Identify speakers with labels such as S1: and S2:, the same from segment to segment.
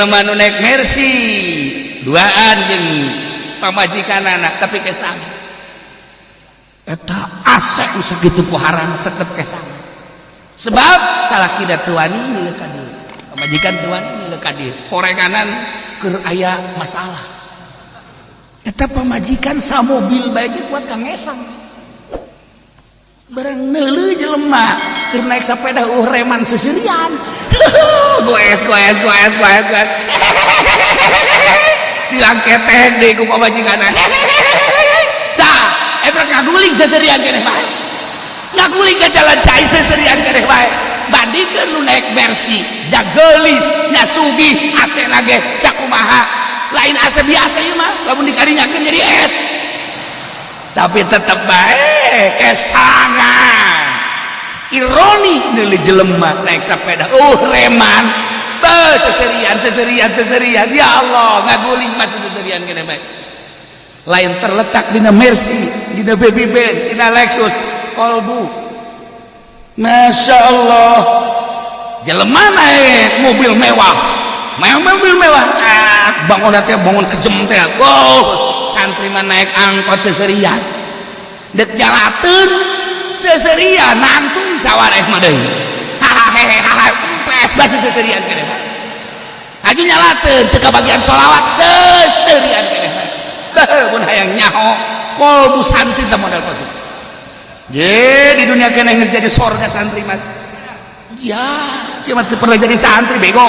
S1: Jelema nu naik Mercy duaan jeung pamajikanana, tapi kesang eta AC sakitu poharana tetep kesang, sebab salakina teu wani milu ka dieu, pamajikan teu wani milu ka dieu, horenganan keur aya masalah. Eta pamajikan samobil bae ge kuat ka ngesang. Barang neuleuh jelema keur naik sepeda reman seserian, goes goes goes goes goes, dilangketeh deui ku pamajikanna. Tah, eta ngaguling seserian keneh bae, ngaguling ke jalan cai seserian keneh bae. Bandingkeun nu naik Mercy, da geulis nya, sugih, AC na ge sakumaha, lain AC biasa ieu mah, lamun dikarinyakeun jadi es, tapi tetep bae kesangan. Ironi, neuleuh jelema naik sepeda reman, beuh, seserian seserian seserian. Ya Allah, ngaguling mah seserian keneh bae. Lain terletak dina Mercy, dina Baby Benz, dina Lexus, kolbu. Masya Allah, jelema naik mobil mewah, mobil mewah, ah, bangun teh bangun kejem teh. Wow, santri mah naik angkot seserian, dek jalateun seserian, nangtung sawareh mah deui, hahaha, kempes basa seserian keneh. Aju nyalateun teu kabagian sholawat, seserian keneh. Beuh, mun hayang nyaho kolbu santri teh modal kos ye di dunia keneh geus jadi sorga santri mah. Ya, siapa teu pernah jadi santri, bego.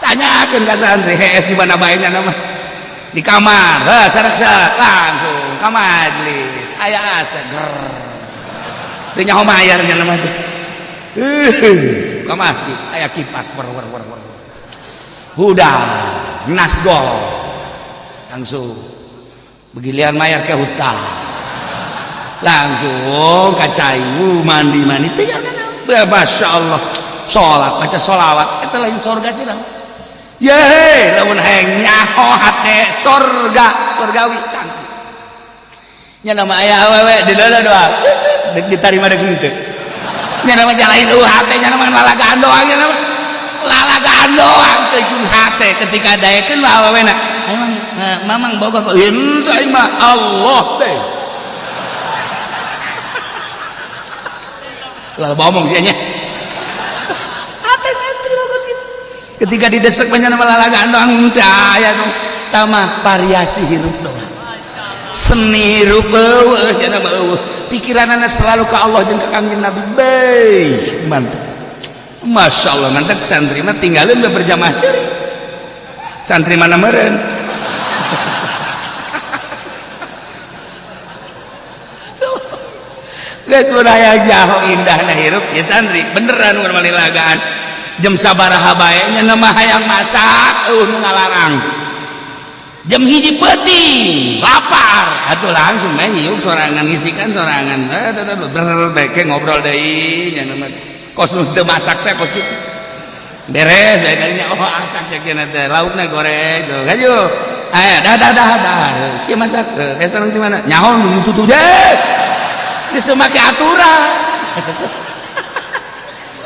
S1: Tanyakeun ka santri, hees di mana bae nya nama di kamar, heh, sareksa langsung ka majlis, aya asa ger. Teu nyaho mayar nya nama teh. Ka masjid aya kipas wer wer wer wer. Udah nasgol langsung begilian mayar ke hutang, langsung ka cai mandi mandi teh. Masya Allah, sholat, baca sholawat, itu lain sorga sih dong. Ye, lamun hayang nyaho hate sorga sorgawi santri nya, nama aya awewe di dalam doa dek diterima dek henteu nya, nama jalain hate nya, nama lalagaan doang nya, nama lalagaan doang teu jeung hate. Ketika daekeun mah awewena emang mamang boga kok henteu, aing mah Allah teh lalu ngomong sih nya. Hate santri bagus gitu, ketika didesek banyak nama lalagaan doang teh aya dong tamah variasi hirup doang, seni hirup eueuh nya, nama eueuh pikiranana selalu ke Allah jeung ka Kangjeng Nabi. Bae mantap, Masya Allah, mantap. Santri mah tinggalin udah berjamaah ceri, santri mana meren. Geus budaya jaho indah na hirup ya santri beneran mun malilagaan jam sabaraha bae nya, nama hayang masak eueuh nu ngalarang. Jam 1 peuting lapar atuh, langsung mah nyiuk sorangan, ngisikan sorangan, ber ngobrol deui nya, nama kos nu teu masak teh kos kitu beres bae kalinya. Oh, asak cek teh, laukna goreng tuh kaju aya dah dah dah dah sia masak restoran di mana nyaho nu tutup deh, geus teu make aturan.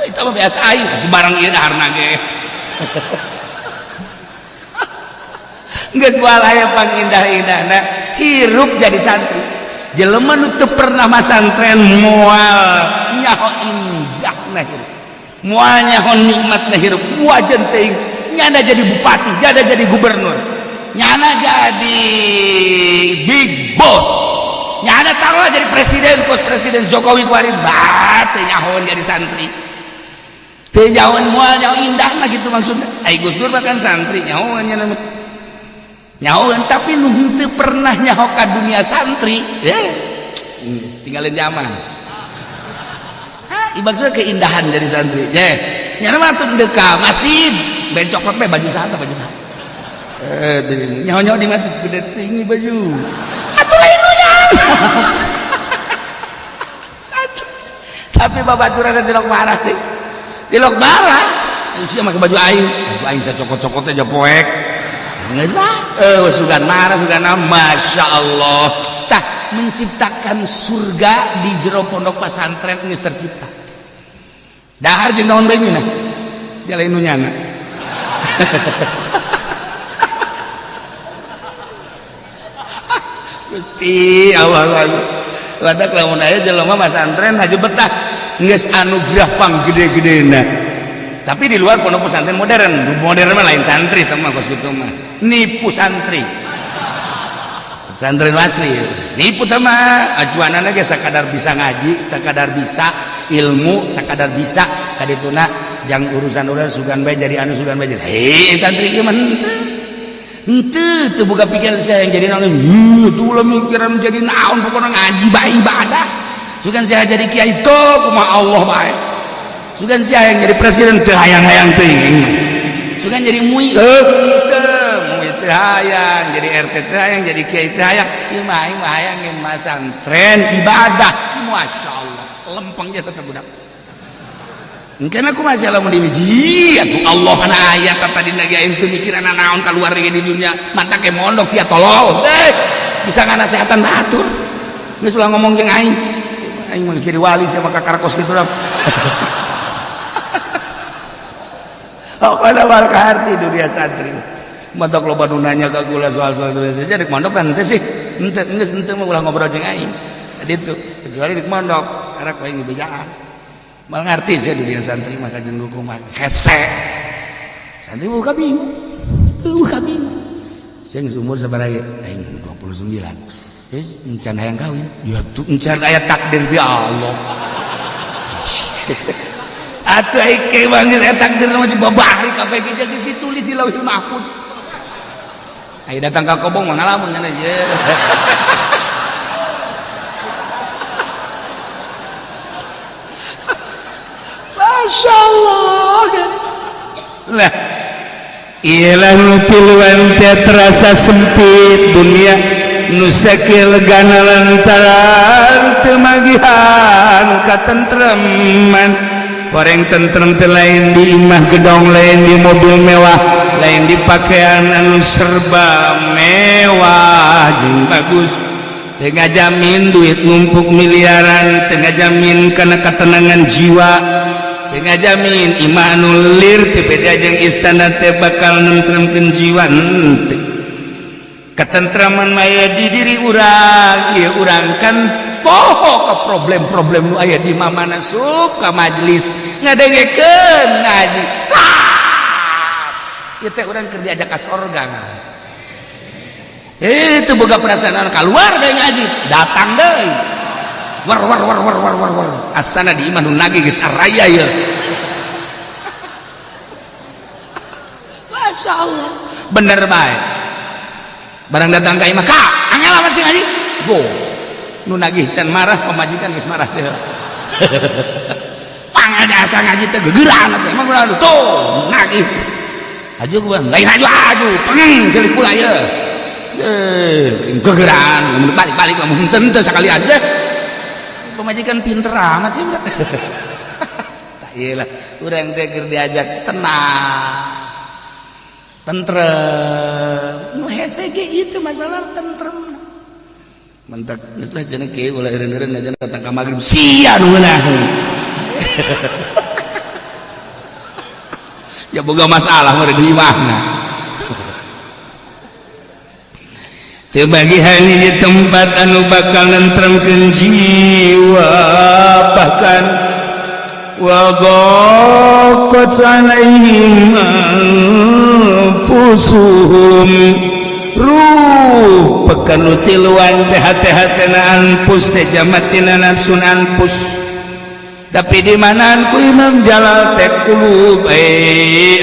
S1: Itu mah biasa aing barang ieu daharna ge. Geus moal aya pangindah-indahna hirup jadi santri. Jelema nu teu pernah masantren moal nyaho indahna hirup, moal nyaho nikmatna hirup. Wajan teuing nyana jadi bupati, nyana jadi gubernur, nyana jadi big boss, nyana taruhlah jadi presiden, kos Presiden Jokowi kuari bate nyahoan jadi santri teu nyahoan, moal nyaho indahna gitu maksudna. Ai Gus Dur bahkan santri nyahoan nya, nyahoan, tapi nu henteu pernah nyaho ka dunia santri tinggalin zaman. Maksudnya keindahan dari santri ye nyana mah tuh ka masjid ben cokot be baju satu baju satu, nyaho-nyaho di masjid gede tinggi baju atuh lain nu. Tapi babaturan tilok marah nih, tilok marah sia make baju aing, baju aing sacokot-cokot aja poek geus lah, sugan marah sugan. Masya Allah, tah menciptakan surga di jero pondok pesantren geus tercipta. Dahar jeung naon bae nah, dia lain nu nyana. Gusti Allah watak lamun aya jelema masantren haju betah geus anugerah panggede-gedena. Tapi di luar pondok pesantren modern, modern mah lain santri teh mah kos kitu mah. Nipu santri. Pesantren asli. Nipu teh mah acuanana ge sakadar bisa ngaji, sakadar bisa ilmu, sakadar bisa kadituna jang urusan urang sugan bae jadi anu sugan bae jadi. Hei santri ieu mah henteu. Henteu teu boga pikiran saya yang jadi naon. Heuh tuh ulah mikiran jadi naon pokona ngaji bae ibadah. Sugan saya jadi kiai teu kumaha Allah bae. Sugan sia yang jadi presiden teu hayang-hayang teuing. Sugan jadi MUI teu MUI teu hayang, jadi RT teu hayang, jadi kiai teu hayang. Ieu mah aing mah hayang ge masantren ibadah. Masyaallah, lempeng jasa teh budak. Engkeun aku masih lamun dibiji atuh Allah kana aya tadi ge aing teu mikiran naon kaluar ge di dunia. Mata ke mondok sia tolol. Eh, bisa nganasehatan batur. Geus ulah ngomong jeung aing. Aing mah jadi wali sia maka karakos kitu lah. Pokoknya wal kaharti dunia santri. Matak loba nu nanya ka gula soal-soal dunia santri. Dek mondok kan henteu sih. Henteu geus henteu mah ulah ngobrol jeung aing. Ditu kecuali dek mondok karek aing dibejaan. Mal ngarti sih dunia santri mah kajen kumaha hese. Santri buka bingung. Teu buka bingung. Sing umur sabaraha ge? Aing 29. Geus encan hayang kawin. Ya tuh encan aya takdir ti Allah. Atuh aing manggil eta takdir mah babari kabeh ge geus ditulis di Lauhul Mahfuz. Aya datang ka kobong mah ngalamun cenah ye. Masyaallah. Lah
S2: Ilah nu tiluan teh terasa sempit dunia nu sakieu legana lantaran teu magihan katentreman. Horeng tentrem teh lain di imah gedong, lain di mobil mewah, lain di pakaian anu serba mewah jeung bagus. Teu ngajamin duit numpuk miliaran, teu ngajamin kana katenangan jiwa, teu ngajamin imah anu lir teu beda jeung istana teh bakal nentremkeun jiwa. Henteu. Ketentraman mah di diri urang, ieu urang kan poho ke problem-problem nu aya di mamana sup ka majelis ngadengekeun ngaji. Tas ieu teh urang keur diajak ka sorga. Itu boga perasaan keluar dari ngaji datang deui. War war war war war war war asana di imah nu nagih geus araya ieu. Masyaallah bener bae. Barang datang ka imah ka angel amat sih ngaji. Go nu nagih can marah pamajikan geus marah teh. Pangada asa ngaji teh gegeran teh emang kunaon tuh nagih. Aju ku lain aju aju pengeng celik kula ieu. Gegeran balik-balik lamun henteu henteu sakalian deh. Pamajikan pinter amat sih budak. Tak iyalah urang teh keur diajak tenang. Tentrem. Nu hese ge itu masalah tentrem. Mentak geus lah cenah kieu ulah eureun-eureun aja datang ka magrib sia nu ngeunaheun. Ya boga masalah meureun di imahna. Teu bagihan di tempat anu bakal nentremkeun jiwa bahkan wa daqat alaihim anfusuhum ruh pekan nu tiluan teh hate-hatena anfus teh jamatina nafsun anfus. Tapi di manaan ku Imam Jalal teh kulub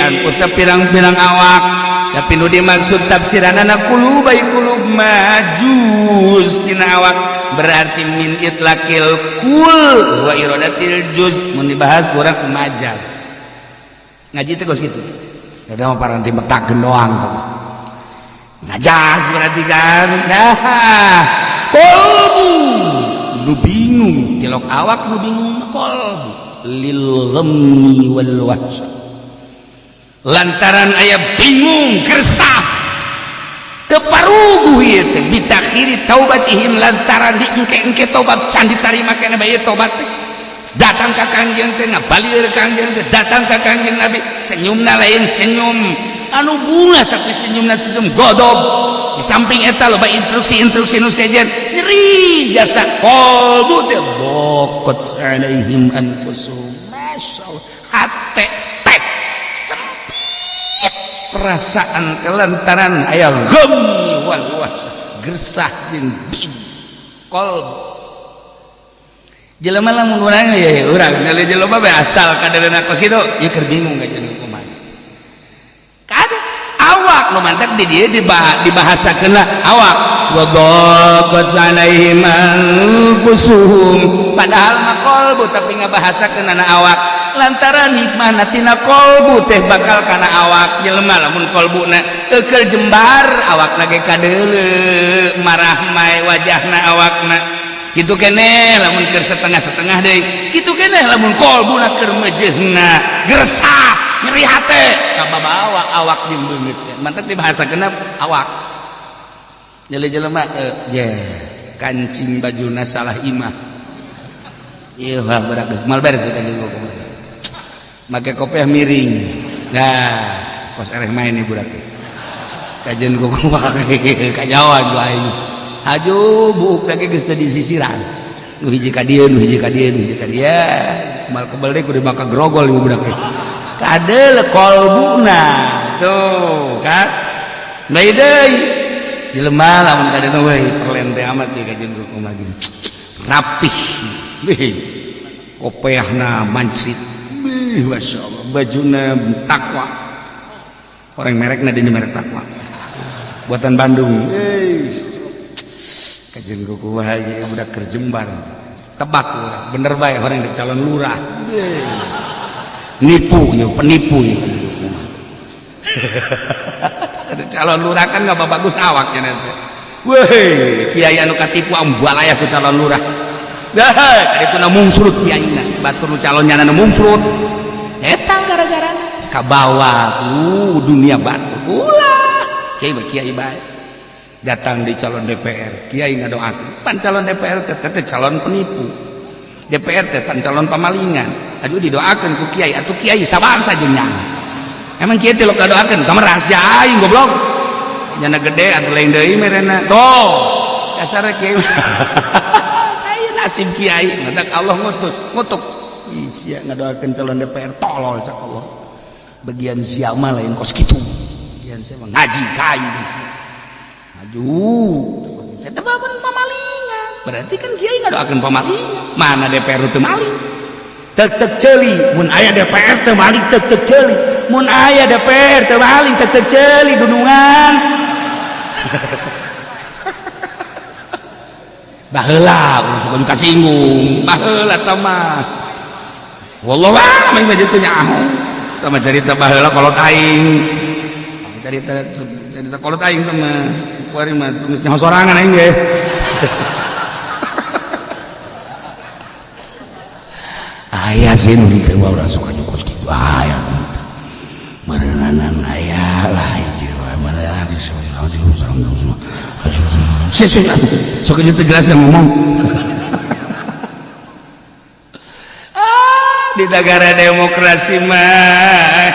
S2: anfus pirang-pirang awak. Tapi nu dimaksud tafsiranana kulub ai kulub majuz tina awak berarti min itlaqil kul wa iradatil juz. Mun dibahas kurang majaz. Ngaji teh geus kitu. Da mah paranti metakeun doang teh. Najas berarti kan. Nah, kolbu nu bingung tilok awak nu bingung kolbu lil ghammi wal wahsy. Lantaran aya bingung kersah teparuguh ieu teh bitakhiri taubatihim lantaran diengke-engke tobat can ditarima keneh bae tobat teh. Datang ka Kangjeng teh ngabalieur Kangjeng teh, datang ka Kangjeng Nabi senyumna lain senyum
S1: Anu bunga tapi senyumna senyum godob. Di samping eta loba instruksi-instruksi nu sejen nyeri jasa qalbu teh daqat alaihim anfusuhum. Masyaallah, hate teh sempit perasaan kelantaran aya ghammi wal wahsyah, gersah jeung bin qalbu. Jelema lamun urang ya urang ngali jelema bae asal kaderena kos kitu ieu keur bingung kajeun kumaha. Kade awak nu mantak di dieu dibahasakeun lah awak wa daqat alaihim anfusuhum, padahal mah qalbu tapi ngabahasakeun ana awak lantaran hikmahna tina qalbu teh bakal kana awak. Jelema lamun qalbuna eukeul jembar, awakna ge kadeuleu marah mae wajahna awakna. Kitu keneh lamun keur setengah-setengah deui, kitu keneh lamun qalbuna keur meujeuhna gersah nyeri hate kababawa awak jeung beungeut teh. Mantak dibahasakeun awak. Nyeli jelema je kancing bajuna salah imah ieu wah berak geus mal beres kancing kumaha make kopiah miring. Nah, kos ereh main ieu budak teh kajeun kumaha kanyawan ku aing. Aju buuk lagi geus teu disisiran. Nu hiji ka dieu, nu hiji ka dieu, nu hiji ka dieu. Mal kebel deui kudu maka grogol ieu budak teh. Kadeul kolbuna tuh kan. Bae deui jelema lamun kadeuna we perlen teh amat ieu kajeun kumaha gini. Rapih. Bih. Kopeahna mancrit. Bih, masyaallah, bajuna takwa. Orang merekna di merek takwa. Buatan Bandung. Eh. Kajeun kumaha ieu budak keur jembar. Tebak urang, bener bae orang di calon lurah. Nipu ieu, penipu ieu kajeun kumaha. Ada calon lurah kan nggak bagus awaknya nanti. Weh, kiai anu katipu ambalaya ku calon lurah. Dah, itu na mungsrut kiaina, batur nu calonnya na mungsrut. Eta gara-garana kabawa dunia batu. Ulah, kiai mah kiai bae. Datang di calon DPR, kiai ngadoakeun. Pan calon DPR teh teh calon penipu. DPR teh pan calon pamalingan. Aduh didoakeun ku kiai, atuh kiai sabangsa jeung nyang. Emang kiai teh lok ngadoakeun, kamar rahasia aing goblok. Nyana gede atuh lain deui merena. Tuh, dasarna kiai. Aya nasib kiai, mantak Allah ngutus, ngutuk. Ih, sia ngadoakeun calon DPR tolol cak Allah. Bagian sia mah lain kos kitu. Bagian sia mah ngaji ka aing. Aduh, eta mah pamalingan. Berarti kan kiai ngadoakeun pamalingan. Mana DPR teu maling? Tek tek ceuli, mun aya DPR teu maling tek tek ceuli. Mun aya DPR teu maling tek tek ceuli dunungan. Baheula ulah suka kasinggung. Baheula tah mah. Wallahu a'lam mah teu nyaho. Tah mah carita baheula kolot aing. Carita carita kolot aing tah mah. Kuari mah geus nyaho sorangan aing ge. Aya sih nu teu urang suka nyukos kitu aya teu. Meureunanan aya lah hiji wae mana sok teu jelas yang ngomong. Di negara demokrasi mah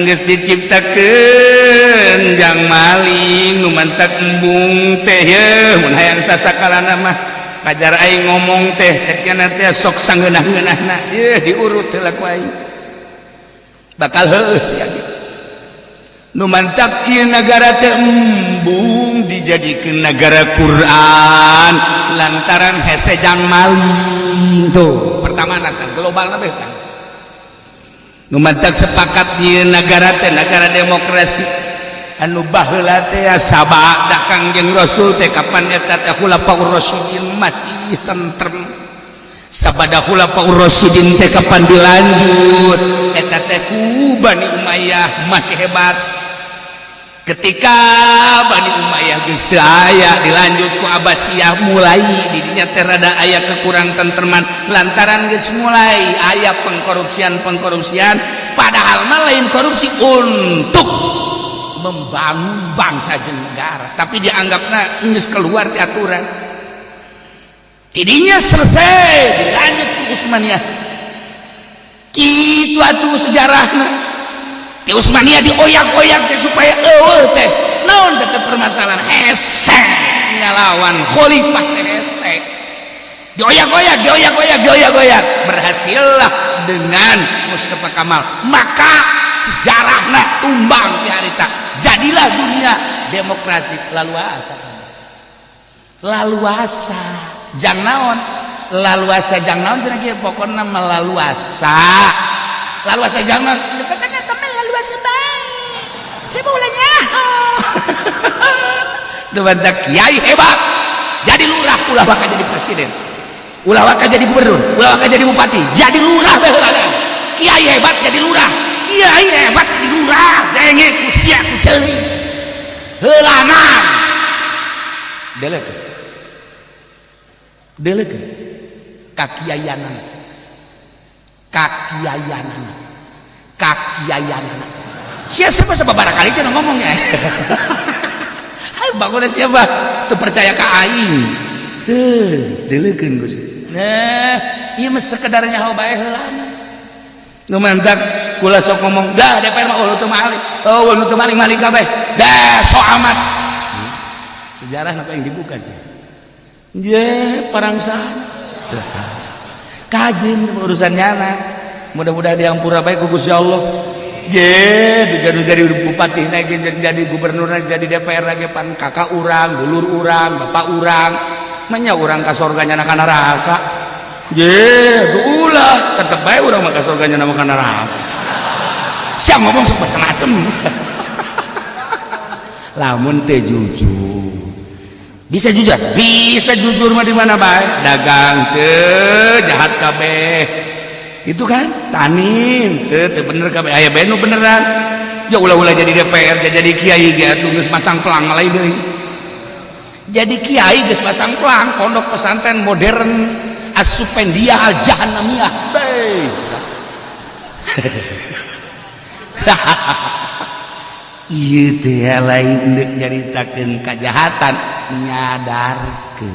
S1: geus diciptakeun jang maling nu mantak embung teh yeuh mun hayang sasakalana mah kajar aing ngomong teh ceknya teh sok sangeunah-ngeunahna yeuh diurut heula ku aing bakal heueuh sia ge. Nu mantak ieu nagara teh embung dijadikeun nagara Quran lantaran hese jang maling tuh pertama kan globalna beh kan. Nu mantak sepakat ieu nagara teh nagara demokrasi anu baheula teh sabada Kangjeng Rasul teh kapan eta teh Khulafaur Rasyidin masih tentrem. Sabada Khulafaur Rasyidin teh kapan dilanjut eta teh ku Bani Umayyah masih hebat. Ketika Bani Umayyah geus teu aya dilanjut ku Abbasiyah mulai didinya teh rada aya kekurang tentreman lantaran geus mulai aya pengkorupsian-pengkorupsian padahal mah lain korupsi untuk membangun bangsa jeung negara tapi dianggapna geus keluar ti aturan. Tidinya selesai dilanjut ku Utsmaniyah. Kitu atuh sejarahna. Di Utsmaniyah dioyak-oyak teh supaya eueuh teh. Naon tetep permasalahan, hese ngalawan khalifah teh, hese. Dioyak-oyak, dioyak-oyak, dioyak-oyak, berhasillah dengan Mustafa Kamal. Maka sejarahna tumbang di harita, jadilah dunia demokrasi. Laluasa, laluasa jang naon, laluasa jang naon cenah kieu. Pokona melaluasa, laluasa jang naon, kata laluasa bae. Saya mau ulahnya. Duh, kiai hebat jadi lurah, ulah bakal jadi presiden, ulah bakal jadi gubernur, ulah bakal jadi bupati, jadi lurah bae heula. Kiai hebat jadi lurah, kiai hebat jadi lurah, denge ku sia, ku ceuli heulanan. Delekeun, delekeun kakiaianana, kakiaianana, kakiaianana. Sia siapa sababaraha kali cenah ngomongnya. Ayo bangun, siapa teu percaya ka aing teu delekeun, Gus. Nah, ieu mah sekedar nyaho bae heulana. Nu mantak kula sok ngomong, dah DPR mah, oh teu maling, oh nu teu maling, maling kabeh, dah so amat. Sejarah apa yang dibuka sih? Je parang sana kajin urusan nyana. Mudah-mudahan diampura baik ku Gusti Allah. Je jadi bupati lagi, jadi gubernur, jadi DPR lagi, pan kakak urang, dulur urang, bapak urang, menya urang ka sorga nyana ka neraka. Je ulah, tetep bae urang mah ka sorga nyana ka neraka. Siap ngomong sok macem-macem lamun teh jujur. Bisa jujur, bisa jujur mah di mana bae. Dagang teu jahat kabeh itu kan, tanin teu teu bener kabeh, aya bae nu beneran. Ya ulah-ulah jadi DPR, jadi kiai ge atuh geus masang pelang lain deui. Jadi kiai geus masang pelang pondok pesantren modern As-Supendia Al Jahannamiyah. Bae. Ieu teh lain deuk nyaritakeun kajahatan, nyadarkeun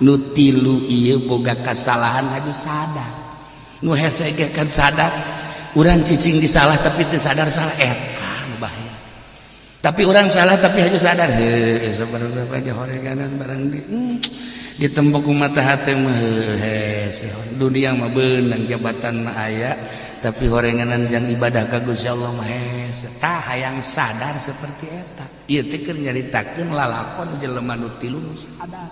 S1: nu tilu ieu boga kasalahan haju sadar. Nu hese ge kan sadar urang cicing di salah tapi teu sadar salah, eta nu bahaya. Tapi urang salah tapi haju sadar, heuh sabarapa aja horeganan barang di ditembok ku mata hate mah hese. Dunia mah beunang, jabatan mah aya, tapi horenganan jang ibadah ka Gusti Allah mah hese. Tah, hayang sadar seperti eta. Ieu teh keur nyaritakeun lalakon jelema nu tilu nu sadar,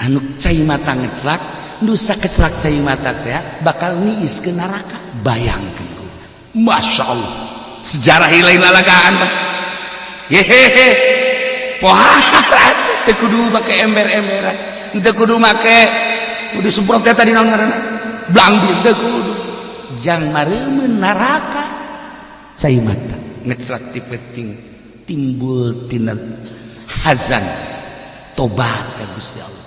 S1: anu cai mata ngeclak, nu sakeclak cai mata teh bakal niis ke neraka. Bayangkeun, Masya Allah, sejarah lain lalagaan mah. Hehehe, pohara teu kudu make ember-emberan, teu kudu make kudu disemprot teh tadi naon ngaranna, blangbir, teu kudu jang mareumeun neraka. Cai mata ngeclak ti peuting, timbul tina hazan, tobat ka Gusti Allah.